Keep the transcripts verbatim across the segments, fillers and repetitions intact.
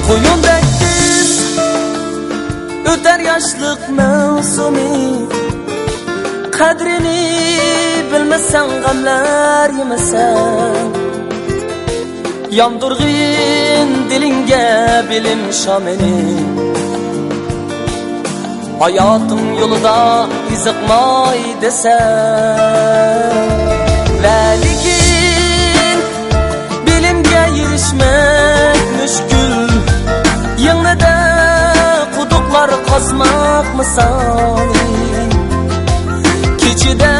قۇيۇندەك تېز ئۆتەر ياشلىق مەۋسۇمى، قەدرىنى بىلمىسەڭ، غەملەر يېمىسەڭ، ياندۇرغىن دىلىڭگە بىلىم شامىنى. ھاياتىڭ يولىدا ئېزىقماي دېسەم، ۋە لېكىن بىلىمگە ئېرىشمەك مۈشكۈل. يىڭنىدە قۇدۇقلار قازماق مىسالى، كېچىدە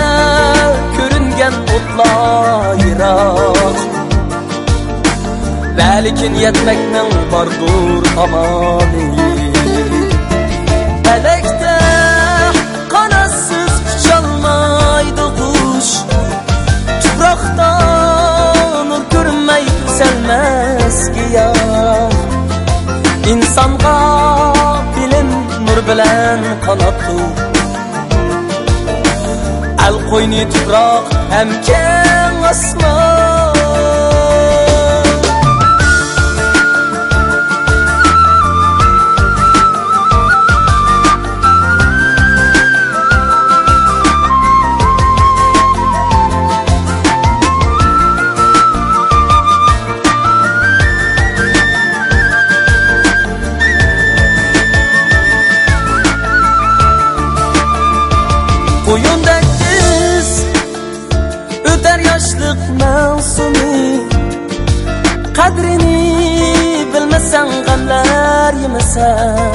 كۆرۈنگەن ئوتلار يىراق، ۋە لېكىن يەتمەكنىڭ باردۇر ئامالى. پەلەكتە قاناتسىز ئۇچالمايدۇ قۇش، تۇپراقتا نۇر كۆرمەي ئۆسەلمەس گىياھ. ئىنسانغا بىلىم نۇر بىلەن قاناتتۇر. ئەل قوينى تۇپراق ھەم كەڭ ئاسمان. قۇيۇندەك تېز ئۆتەر ياشلىق مەۋسۇمى، قەدرىنى بىلمىسەڭ، غەملەر يېمىسەڭ،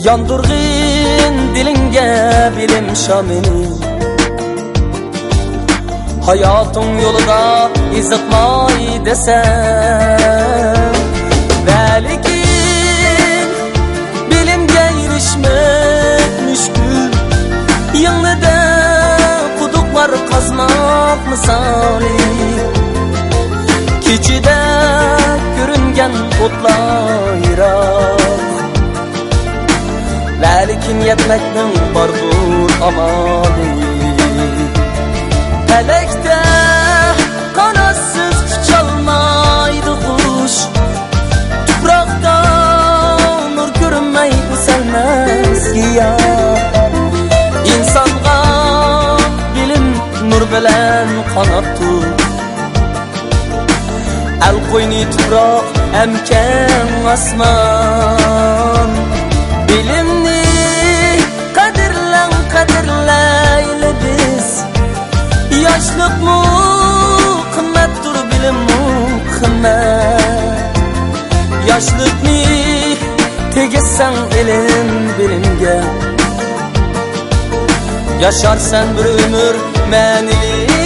ياندۇرغىن دىلىڭگە بىلىم شامىنى. ھاياتىڭ يولىدا ئېزىقماي دېسەم، ۋە لېكىن بىلىمگە ئېرىشمەك مۈشكۈل. يىڭنىدە قۇدۇقلار قازماق مىسالى، كېچىدە كۆرۈنگەن ئوتلار يىراق، ۋە لېكىن يەتمەكنىڭ باردۇر ئامالى. پەلەكتە قاناتسىز ئۇچالمايدۇ قۇش، تۇپراقتا نۇر كۆرمەي ئۆسەلمەس گىياھ. ئىنسانغا بىلىم نۇر بىلەن قاناتتۇر، ئەل قوينى تۇپراق ھەم كەڭ ئاسمان. بىلىمنى قەدىرلەڭ، قەدىرلەيلى بىز. ياشلىقمۇ قىممەتتۇر، بىلىممۇ قىممەت. ياشلىقنى تېگىسەڭ ئىلىم بىلىمگە، ياشارسەن بىر ئۆمۈر مەنىلىك